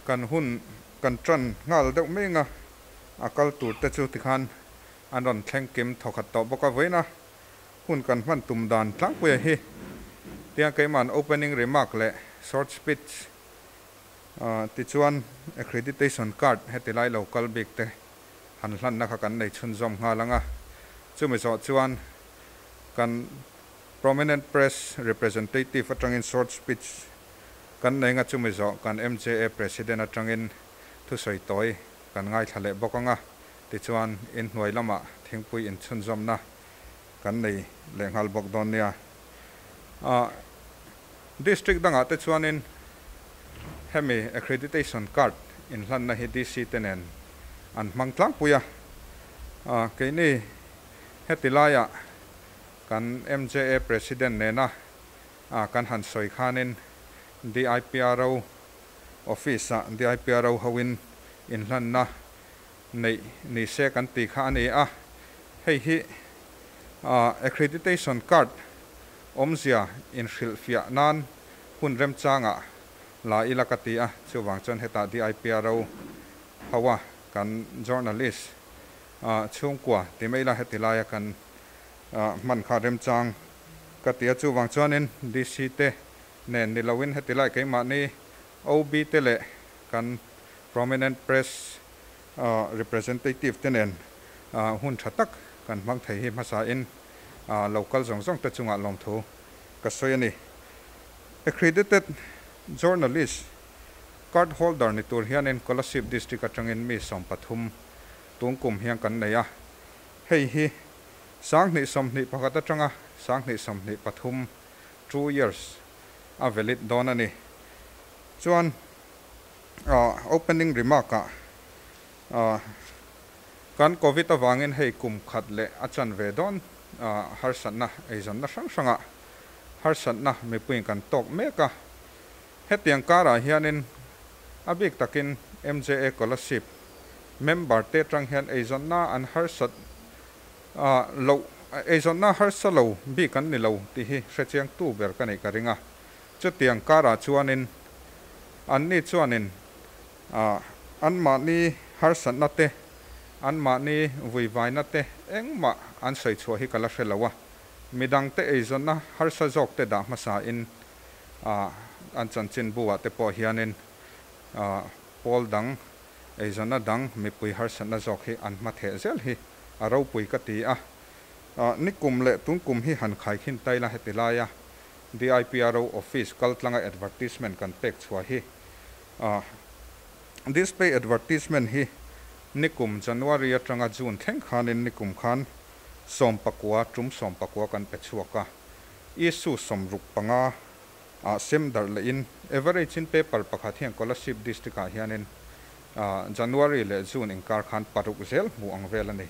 Kan hun kan tan nghal deuh mai ang a, a kal tur te chu tikhan an rawn thleng kim thawkhat tawh bawk a vawiin a, hun kan hman tum dan tlangpuia hi tiang keimah'n opening remark leh short speech tichuan accreditation card heti lai lo kal bik te han hlanna kha kan nei chhunzawm nghal ang a, chumi zawh chuan kan prominent press representative atangin short speech kan nei anga chumi zawh kan MJA president atangin thusawi tawi kan ngaithla leh bawk ang a, tichuan inhnuai lamah thingpui inchhunzawmna kan nei leh nghal bawk dawn nia. District dangah te chuanin hemi accreditation card inhlanna hi DC te nen an hmang tlangpui a, keini heti laiah kan MJA President nena kan han sawi khanin DIPRO Office-ah DIPRO hoin inhlanna neih ni se kan ti kha a ni a, hei hi accreditation card awmzia inhrilhfiah nan hun remchangah la ila ka ti a, chuvang chuan hetah DIPRO hoa kan journalist chhungkua ti mai ila heti laia kan hman kha remchang ka ti a, chuvang chuanin DC te nen ni loin heti lai keimahni OB te leh kan prominent press representative te nen hun tha tak kan hmang thei hi hmasa in local zawng zawng te chungah lawmthu ka sawi a ni. Accredited journalist card holder ni tur hianin Kolasib District atangin mi 13 tun kum hian kan nei a, hei hi 2021 atanga 2023, 2 years a valid dawn a ni. Chuan opening remark ah kan Covid avangin hei kum khat leh a chan ve dawn harsatna eizawnna hrang hrangah harsatna mipuiin kan tawk mek a, hetiang karah hianin a bik takin MJA Kolasib member te tang hian eizawnna an harsat lo, eizawnna harsa lo bik an ni lo tih hi hrechiang tu ber ka neih ka ring a. Chutiang karah chuanin anni chuanin anmahni harsatna te, anmahni vuivaina te engmah an sawi chhuah hi ka la hre lo a, midang te eizawnna harsa zawk te dah hmasa in an chanchin buah te pawh hianin pawl dang eizawnna dang mipui harsatna zawk hi an hma theh zel hi a ropui ka ti a. Nikum leh tun kum hi han khaikhin taila heti laia DIPRO office kaltlanga advertisement kan pek chhuah hi, display advertisement hi nikum January atanga June thleng khanin nikum khan 19, tum 19 kan pe chhuak a, issue 65 a sem darh lehin average in paper pakhat hian Kolasib District ah hianin January leh June inkar khan 6 zel hmuh ang vel a ni.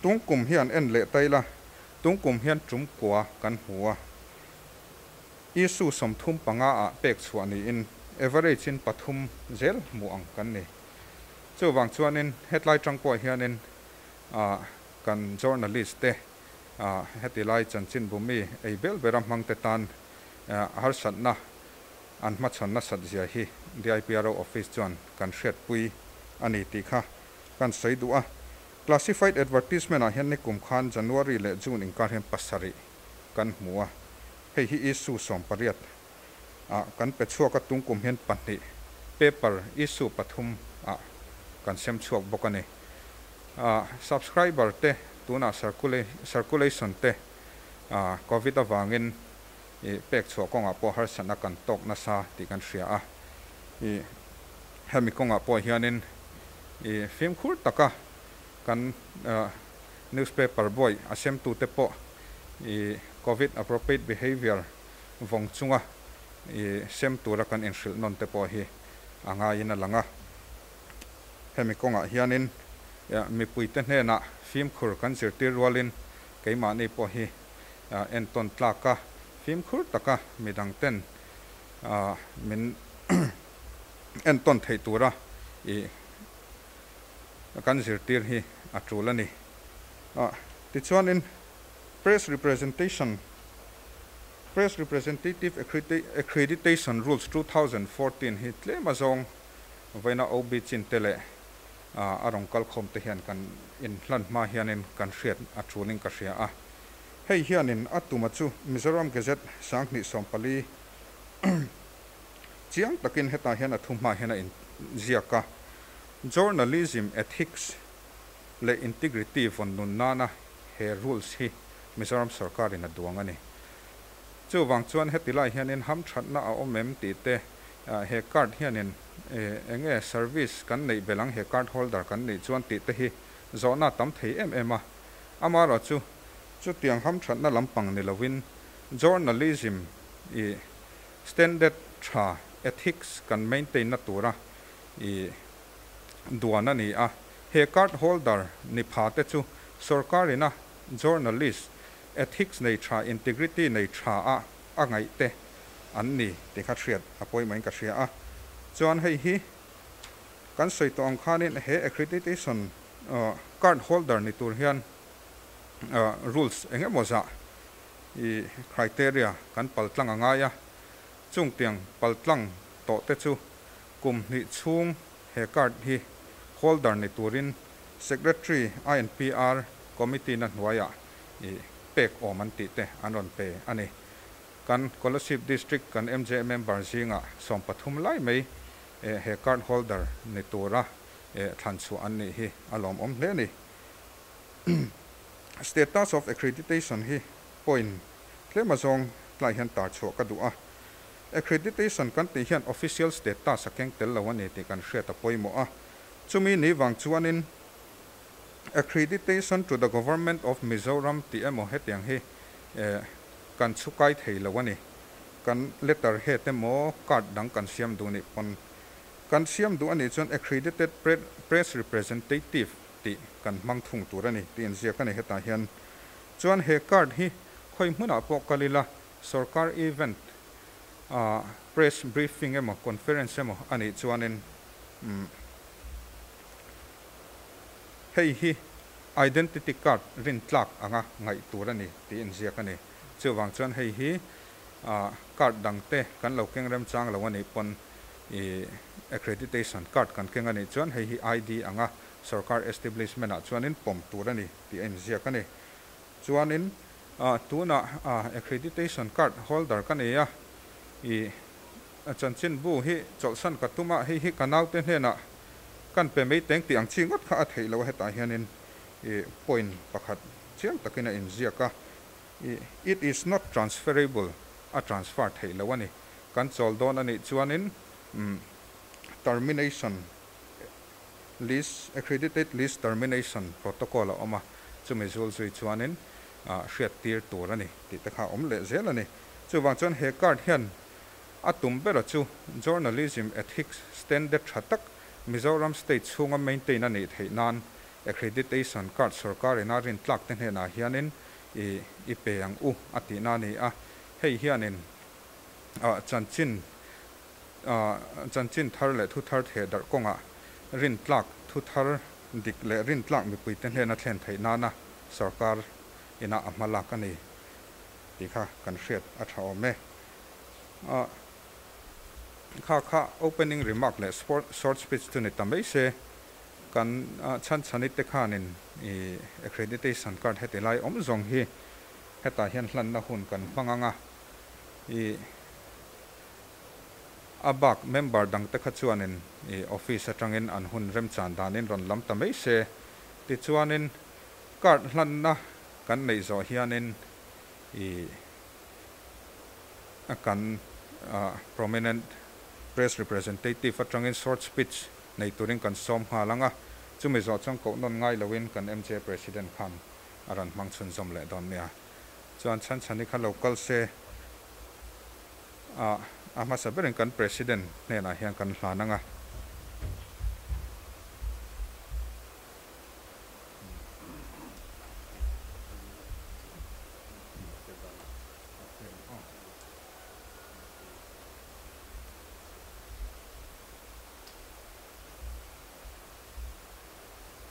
Tung kum hian en leh taila, tung kum hian tum 9 kan hmu a, issue 35 ah pek chhuah niin average in 3 zel hmuh ang kan ni. Chuwang chuanin hetlai tang pawh hianin kan journalist te, heti lai chanchin bumi ei bel bera hmang te tan harsatna an hmachhawn nasat zia hi DIPRO office chuan kan hriatpui ani tih kha kan sawi duh a. Classified advertisement ah hian nikum khan January leh June inkar hian 7 kan hmu a, hei hi issue 18 ah kan pe chhuak a, tungkum hian 2 paper issue 3 ah kan sem chhuak bawk a ni. Subscriber te tuna circulation te Covid awangin pek chhuah kawngah pawh harsatna kan tawk nasa tih kan hria a, hemi kawngah pawh hianin fimkhur taka kan newspaper boy a sem tu te pawh Covid appropriate behavior vawng chunga sem tura kan inhrilh nawn te pawh hi a ngaiin a lang a. Hemi kawngah hianin mipui te hnenah fimkhur kan zirtir rualin keimahni pawh hi entawn tlaka fimkhur taka midang ten min entawn theih tura kan zirtir hi a tul a ni. Tichuanin press representative accreditation rules 2014 hi tlem azawng Vawiina OB chin te leh a rawn kal khawm te hian kan inhlan hma hianin kan hriat a tulin ka hria a. Hei hianin a tuma chu Mizoram Gazette 2014 chiang takin hetah hian a thu hma hian a inziak a, Journalism Ethics leh Integrity vawn nun nana he rules hi Mizoram sorkarin a duang a ni. Chuvang chuan heti lai hianin hamthatna a awm em tih te, he card hianin eng nge service kan neih belh ang he card holder kan nih chuan tih te hi zawhna a tam thei em em a. Amaherawhchu, chutiang hamthatna lampang ni lovin journalism i standard tha, ethics kan maintain na tura i duan a ni a. He card holder ni pha te chu sorkarina journalist ethics nei tha, integrity nei tha a a ngaih te an ni tih kha hriat a pawimawhin ka hria a. Chuan hei hi kan sawi tawh ang khanin he accreditation card holder ni tur hian rules eng emaw zah i criteria kan paltlang a ngai a, chung tiang paltlang tawh te chu kum hnih chhung he card hi holder ni turin Secretary INPR Committee na hnuaiah i pek awm an tih te an rawn pe a ni. Kan Kolasib District kan MJA member zingah 13 lai mai he card holder ni tura thlan chhuah an nih hi a lawmawm hle a ni. Status of Accreditation hi point tlem azawng tlai hian tar chhuah ka duh a. Accreditation kan tih hian official status a keng tel lo a ni tih kan hriat a pawimawh a. Chumi ni vang chuanin Accreditation to the Government of Mizoram tih emaw hetiang hi kan chhukai thei lo a ni. Kan letter head emaw card dang kan siam duh nih pawn kan siam duh a nih chuan Accredited Press Representative tih kan hmang thung tur a ni tih inziak a ni hetah hian. Chuan he card hi khawi hmunah pawh kal ila sorkar event ah press briefing emaw conference emaw a nih chuanin hei hi identity card rin tlak anga ngaih tur a ni tih inziak a ni. Chuvang chuan hei hi card dang te kan lo keng remchang lo a nih pawn i accreditation card kan keng a nih chuan hei hi ID anga sorkar establishment ah chuanin pawm tur a ni tih a inziak a ni. Chuanin tunah accreditation card holder ka nei a, i chanchinbu hi chawlhsan ka tum a, hei hi ka naute hnenah kan pe mai teng tih ang chi ngawt kha a theih lo a, hetah hianin i point pakhat chiang takin a inziak a, i it is not transferable a transfer theih lo a ni. Kan chawl dawn a nih chuanin termination List, Accredited List Termination Protocol a awm a, chumi zul zui chuanin hriattir tur a ni tih te kha a awm leh zel a ni. Chuvang chuan he card hian a tum bera chu Journalism Ethics Standard tha tak Mizoram State chhunga maintain a nih theih nan Accreditation Card sorkar ina rintlak te hnenah hianin i i pe ang u a tihna a ni a. Hei hianin chanchin Chanchin thar leh thu thar theh darh kawngah rintlak thu thar dik leh rintlak mipuite hnena thlen theih nana sorkar ina a hma lak a ni tih kha kan hriat a tha awm e. Kha kha opening remark leh short speech chu ni ta mai se, kan chhan chhanite te khanin i accreditation card heti lai awm zawng hi hetah hian hlanna hun kan hmang ang a, i A bak member dangte kha chuanin i office atangin an hun remchan danin rawn lam ta mai se. Tichuanin card hlanna kan neih zawh hianin i kan prominent press representative atangin short speech nei turin kan sawm nghal ang a, chumi zawh chuan koh nawn ngai loin kan MJ President khan a rawn hmang chhunzawm leh dawn nia. Chuan chhanchhani kha lo kal se. A a hmasa berin kan President hnenah hian kan hlan ang a.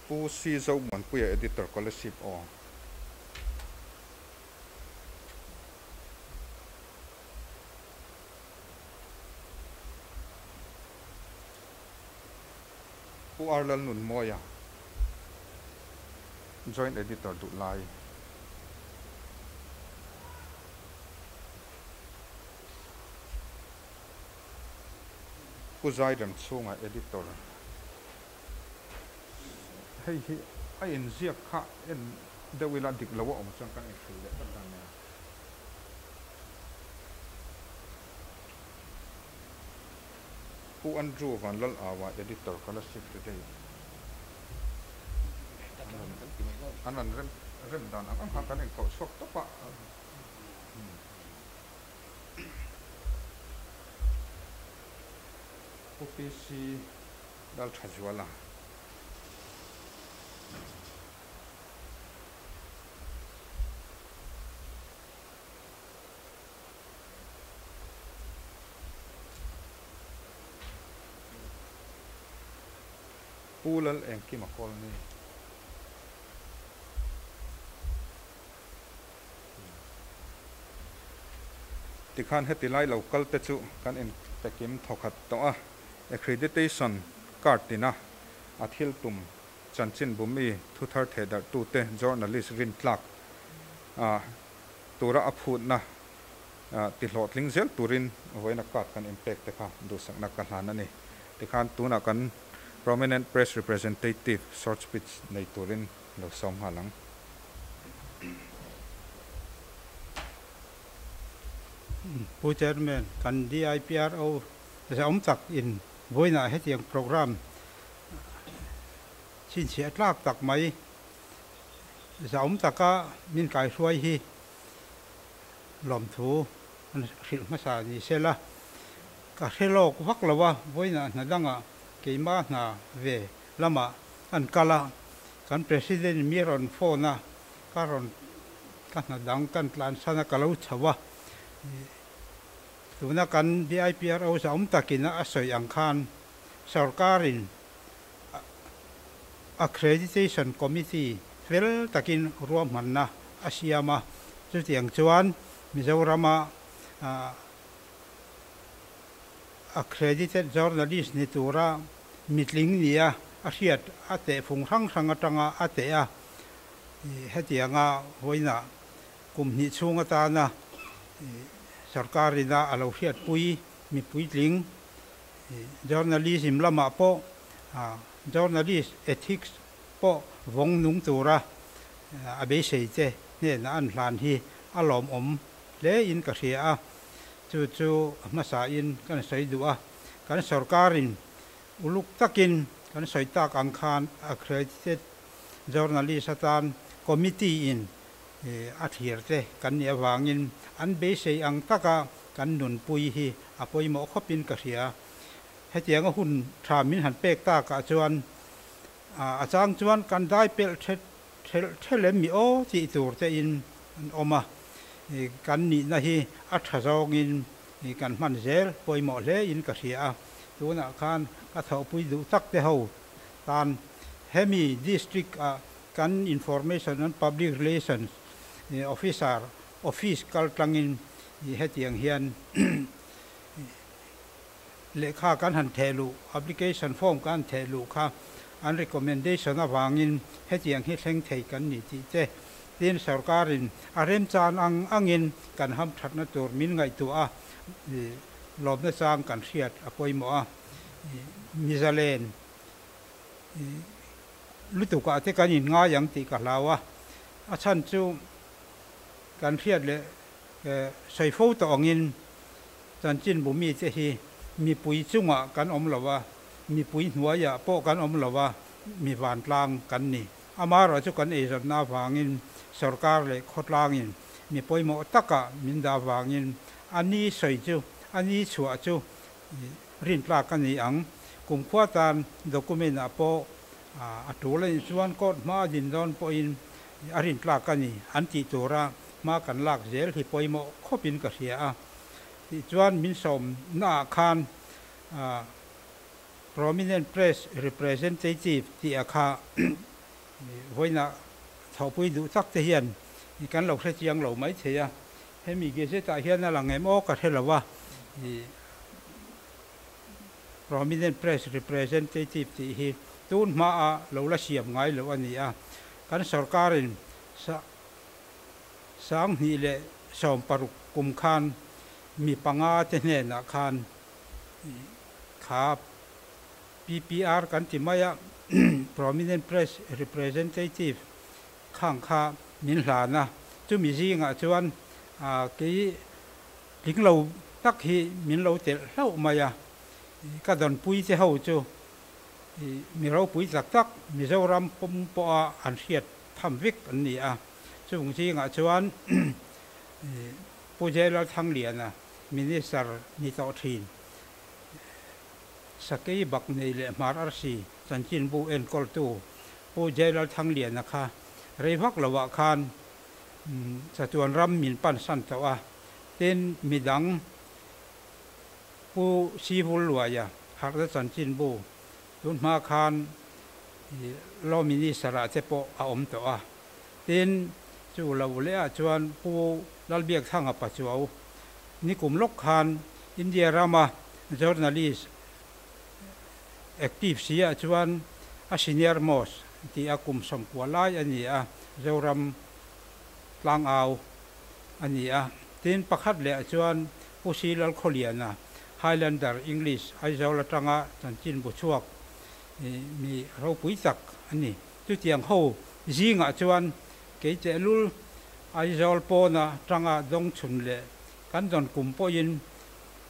Pu C. Zomuanpuia Editor Kolasib aw. Pu R Lalnunmawia, Joint Editor Duhlai. Pu Zairemchhunga, Editor. Hei hi a inziak kha en deuh ila dik lo a awm chuan kan inhrilh leh vat dan nia. Pu Andrew Vanlalawa, Editor, Kolasib Today. An rawn rem rem dan ang ang khan kan inkoh chhuak tawp a. Pu PC Lalthazuala. Pu Lal Engkima Colony. Tikhan heti lai lo kal te chu kan inpekim thawkhat tawh a, Accreditation card tina a thil tum chanchinbu mi thuthar thehdarhtute journalist rintlak tura a phutna tihlawhtling zel turin vawiina card kan inpek te kha duhsakna ka hlan a ni. Tikhan tunah kan prominent press representative short speech nei turin lo sawm nghal ang. Pu Chairman, kan DIPRO zahawm tak in vawiinah hetiang programme chhinchhiah tlak tak mai zahawm taka min kaihruai hi lawmthu an hrilh hmasa ni se la, ka hre lawk vak lo a, vawiinah hna dangah keimah hna ve lamah an kal a, kan President mi rawn phone a, ka rawn ka hna dang kan tlansan a, ka lo chho a, tuna kan DIPRO zahawm takin a sawi ang khan sorkarin Accreditation Committee fel takin ruahmanna a siam a, chutiang chuan Mizorama accredited journalist ni tura mitling nia a hriat a tehfung hrang hrang atanga a teh a, hetianga vawiinah kum hnih chhung atana sorkarina a lo hriatpui mipuitling Journalism lamah pawh journalist ethics pawh vawng nung tura a beisei te hnenah an hlan hi a lawmawm hle in ka hria a, chu chu a hmasa in kan sawi duh a, kan sorkarin uluk takin kan sawi tak ang khan accredited journalist atan committee in a thlir te kan nih avangin an beisei ang taka kan nunpui hi a pawimawh khawpin ka hria. Hetianga hun tha min han pek takah chuan a chang chuan kan dai pelh thelh thelh em mi aw tih tur te in an awm a, kan nihna hi a tha zawngin kan hman zel pawimawh hle in ka hria a. Tunah khan ka thawhpui duh tak te ho tan hemi district ah Kan Information and Public Relations Officer office kal tlangin hetiang hian lehkha kan han theh luh, application form kan han theh luh kha an recommendation avangin hetiang hi thleng thei kan ni tih te, tin sorkarin a remchan ang angin kan hamthatna tur min ngaihtuah a, lawmna chang kan hriat a pawimawh a, Mizalen. Lutukah te kan inngai ang tih ka hlau a, a chhan chu kan hriat leh sawi fo tawh angin chanchinbu mite hi mipui chungah kan awm lo a, mipui hnuaiah pawh kan awm lo a, mi vantlang kan ni. Amaherawh chu kan eizawnna avangin sorkar leh khawtlangin mi pawimawh takah min dah avangin a ni sawi chu, a ni chhuah chu rintlak a ni ang. Kumkhua tan document ah pawh a tul a nih chuan court hma a din dawn pawhin a rintlak a ni an tih tura hma kan lak zel hi pawimawh khawpin ka hria a. Tichuan min sawmna ah khan Prominent Press Representative tih a kha vawiinah thawhpui duh tak te hian kan lo hrechiang lo maithei a. Hemi Gazette ah hian a lang em aw ka hre lo a, Prominent Press Representative tih hi tun hmaa lo la siam ngai loh a ni a. Kan sorkarin 2016 kum khan mi panga te hnenah khan kha PPR kan ti mai a, Prominent Press Representative khang kha min hlan a, chumi zingah chuan kei tling lo tak hi min lo telh hlauh mai a, ka dawnpui te ho chu mi ropui tak tak Mizoram pum pawha an hriat tham vek an ni a, chung zingah chuan Pu Jailalthangliana Minister ni tawh thin. Sakei bak nei leh hmar arsi chanchinbu enkawltu Pu Jailal Thangliana kha rei vak loah khan chatuan ram min pansan tawh a, tin midang Pu Sivul Luaia harhna chanchinbu tun hma khan Law Minister ah te pawh a awm tawh a, tin chu lo leh ah chuan Pu Lalbiakthanga Pachuau Nikum lawk khan India rama journalist active si ah chuan a senior most tih a kum 90 lai a ni a, Zoram tlangau a ni a. Tin, pakhat leh ah chuan Pu Si Lalkhawliana, Highlander English Aizawl atanga chanchin bu chhuak mi ropui tak a ni. Chutiang ho zingah chuan kei tehlul Aizawl pawna tanga dawng chhun leh kan dawn kum pawhin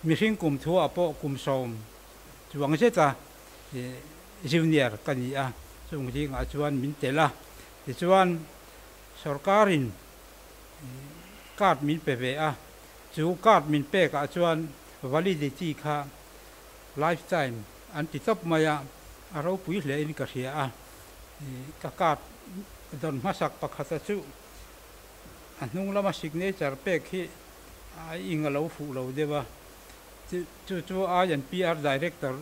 mihring kum thuah pawh kum 10 chuang zeta junior ka ni a, chung zingah chuan min tel a. Tichuan sorkarin card min pe ve a, chu card min pekah chuan validity kha lifetime an ti tawp mai a, a ropui hlein ka hria a. Ka card dawn hmasak pakhata chu a hnung lama signature pek hi a ing a lo fuh lo deuh a, chu chu INPR Director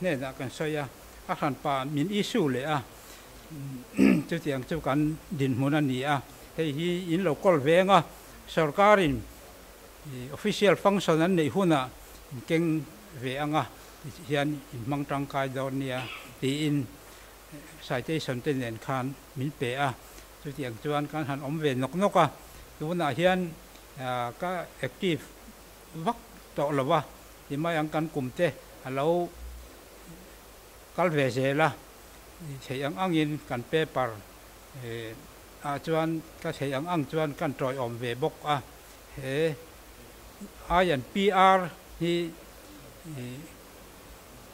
hnenah kan sawi a, a hranpa min issue leh a, chutiang chu kan dinhmun a ni a, hei hi in lo kawl veng a, sorkarin official function an neih hunah in keng ve ang a, hian in hmang tangkai dawn nia tiin citation te nen khan min pe a. Chutiang chuan kan han awm ve nawk nawk a, tunah hian ka active vak tawh lo a, ti mai ang kan kum te a lo kal ve zel a, theih ang angin kan paper ah chuan ka theih ang ang chuan kan tawiawm ve bawk a, he I and PR hi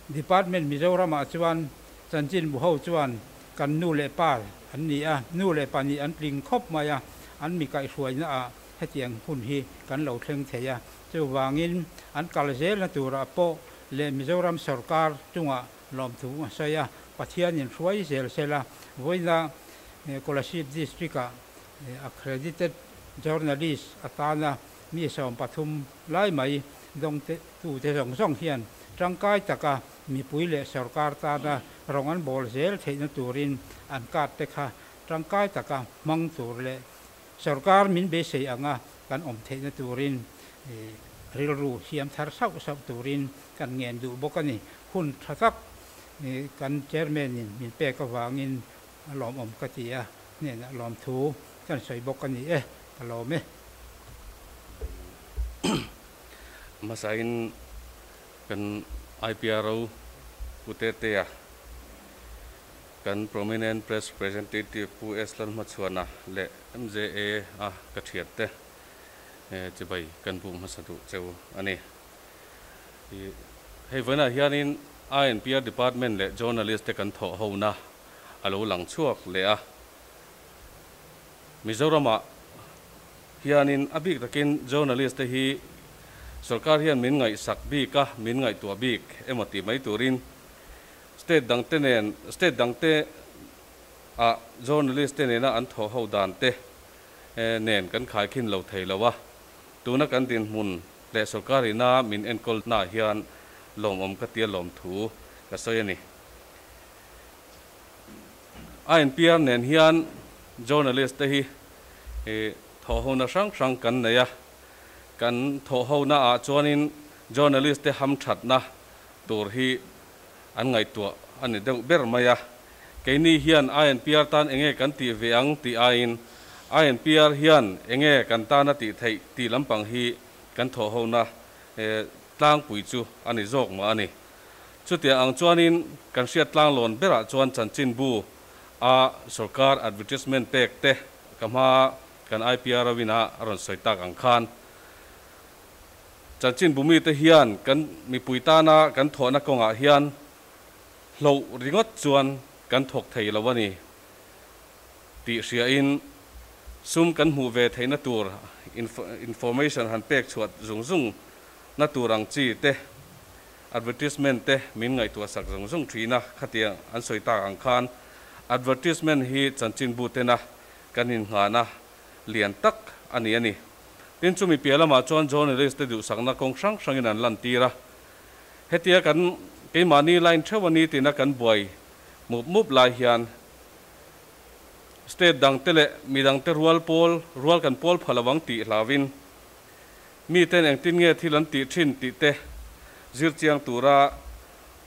Department Mizoram ah chuan chanchinbu ho chuan kan nu leh pa an ni a, nu leh pa nih an tling khawp mai a, an mi kaihhruaina ah hetiang hun hi kan lo thleng thei a, chuvangin an kal zelna turah pawh leh Mizoram sawrkar chungah lawmthu a sawi a, Pathianin hruai zel sela vawiina Kolasib District ah Accredited Journalist atana mi 13 lai mai dawng tute zawng zawng hian tangkai taka mipui leh sawrkar tana rawng an bawl zel theihna turin an card te kha tangkai taka hmang tur leh sawrkar min beisei anga kan awm theihna turin rilru siam thar sauh sauh turin kan ngen duh bawk a ni. Hun tha tak kan Chairman in min pek avangin a lawmawm ka ti a, hnenah lawmthu kan sawi bawk a ni e, ka lawm e. Hmasain kan IPRO Pu Tetea, kan Prominent Press Representative Pu S Lalhmachhuana leh MJA a ka thiante chibai kan buk hmasa duh cheu a ni. Hei vawiinah hianin INPR Department leh Journalist te kan thawh hona a lo lang chhuak leh a. Mizoramah hianin a bik takin journalist te hi sorkar hian min ngaihsak bik a, min ngaihtuah bik emaw tih mai turin state dangte nen, state dangte ah journalist te nena an thawh ho dan te nen kan khaikhin lo thei lo a. Tuna kan dinhmun leh sorkar ina min enkawlna hian lawmawm ka tia lawmthu ka sawi a ni. INPR nen hian journalist te hi thawhhona hrang hrang kan nei a, kan thawhhona ah chuanin journalist te hamthatna tur hi an ngaihtuah a ni deuh ber mai a. Keini hian INPR tan enge kan tih ve ang tih aiin INPR hian enge kan tana tih theih tih lampang hi kan thawhhona tlangpui chu a ni zawk mah a ni. Chutiang ang chuanin kan hriat tlanglawn berah chuan chanchinbu a sorkar advertisement pek te ka hma kan IPR a win a a rawn sawi tak ang khan chanchinbu mite hian kan mipui tana kan thawhna kawngah hian hloh ringawt chuan kan thawk thei lo a ni tih hriain sum kan hmuh ve theihna tur information han pek chhuat zung zung na tur ang chi te advertisement te min ngaihtuah sak zung zung thina khatiang an sawi tak ang khan advertisement hi chanchinbu tena kan inngahna lian tak a ni a ni. Tin chumi piah lamah chuan journalist te duhsakna kawng hrang hrangin an lantir a. Hetia kan keimahni line theuh a ni tina kan buai mup mup lai hian state dangte leh midangte rual pawl rual kan pawl pha lovang tih hlauhin miten engtin nge thil an tih thin tih te zir chiang tura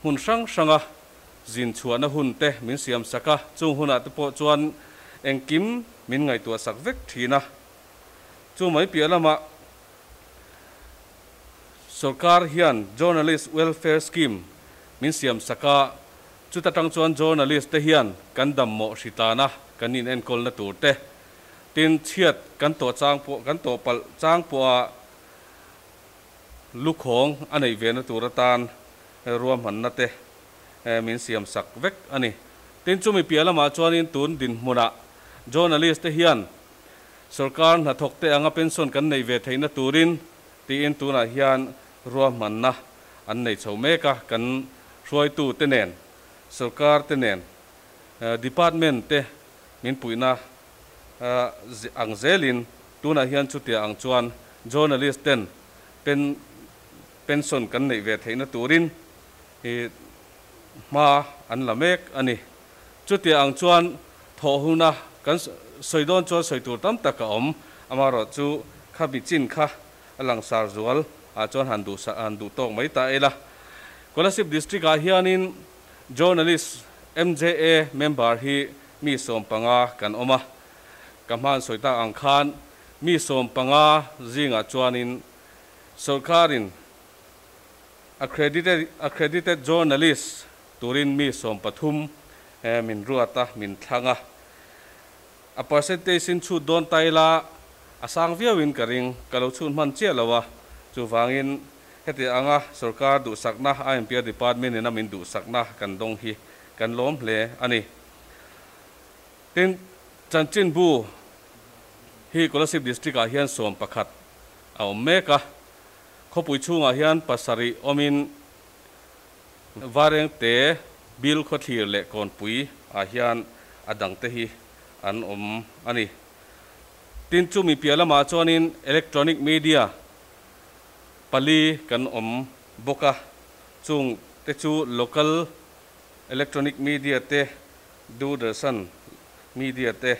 hmun hrang hranga zin chhuahna hun te min siam sak a, chung hunah te pawh chuan engkim min ngaihtuah sak vek thin a. Chu mai piah lamah sorkar hian Journalist Welfare Scheme min siam sak a, chuta tang chuan journalist te hian kan dam mawh hritlana kan inenkawlna tur te, tin chhiat kan tawh chang pawh kan tawh palh chang pawha lukhawng a neih ve na tur atan ruahmanna te min siam sak vek a ni. Tin chumi piah lamah chuanin tun dinhmunah journalist te hian sorkar hnathawk te anga pension kan neih ve theihna turin tiin tunah hian ruahmanna an nei chho mek a, kan hruaitu te nen, sorkar te nen, department te min puihna ang zelin tunah hian chutia ang chuan journalist ten pension kan neih ve theihna turin hma an la mek a ni. Chutia ang chuan thawh huna kan sawi dawn chuan sawi tur tam tak a awm, amaherawhchu kha mi chin kha a langsar zual ah chuan han duh han duh tawk mai ta ila. Kolasib District ah hianin journalist MJA member hi mi 15 kan awm a, ka hman sawi tak ang khan mi 15 zingah chuanin sorkarin accredited journalist turin mi 13 min ruata min thlanga. A percentage in chhut dawn taila a sang viauin ka ring ka lo chhun hman chiah lo a, chuwangin heti anga sorkar duhsakna INPR department ina min duhsakna kan dawng hi kan lawm hle a ni. Tin chanchinbu hi Kolasib District ah hian 11 a awm mek a, khawpui chhungah hian 7 awmin vareng te bil khawthlir leh kawnpui ah hian a dangte hi an awm a ni. Tin chumi piah lamah chuanin electronic media 4 kan awm bawk a, chung te chu local electronic media te Doordarshan media te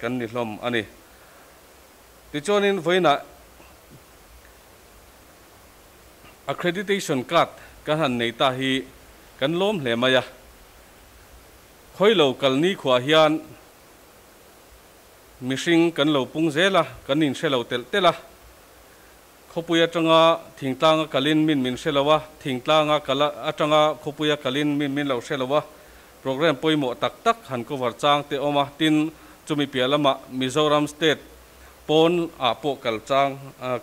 kan ni hlawm a ni. Tichuanin vawiinah accreditation card kan han nei ta hi kan lawm hle mai a, khawi lo kalni khuah hian mihring kan lo pung zel a, kan inhre lo telh telh a, khawpui atanga thingtlanga kalin min min hre lo a, thingtlanga kal atanga khawpuia kalin min min lo hre lo a, program pawimawh tak tak han cover chang te awm a, tin chumi piah lamah Mizoram state pawn ah pawh kal chang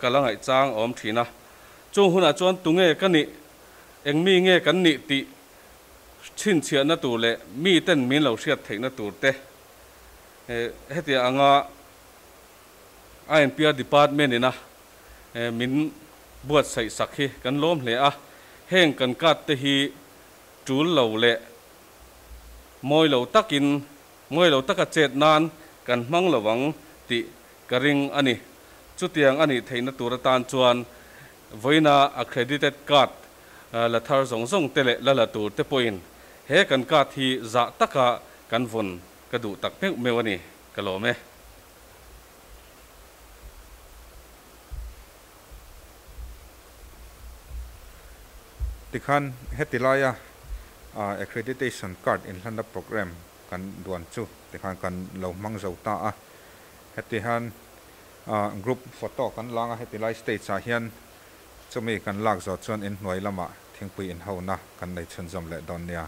kal a ngaih chang a awm thin a, chung hunah chuan tunge ka nih engmi nge kan nih tih chhinchhiahna tur leh mi ten min lo hriat theihna tur te hetia anga INPR department ina min buatsaih sak hi kan lawm hle a, heng kan card te hi tul lo leh mawi lo takin mawi lo taka chet nan kan hmang lovang tih ka ring a ni. Chutiang a nih theihna tur atan chuan vawiina accredited card la thar zawng zawng te leh la la tur te pawhin he kan card hi zah taka kan vawn ka duh tak meuh meuh a ni, ka lawm e. Tikhan heti laia Accreditation card inhlanna programme kan duan chu tikhan kan lo hmang zo ta a. Heti hian group photo kan lang a, heti lai stage ah hian chumi kan lak zawh chuan inhnuai lamah thingpui inhona kan nei chhunzawm leh dawn nia.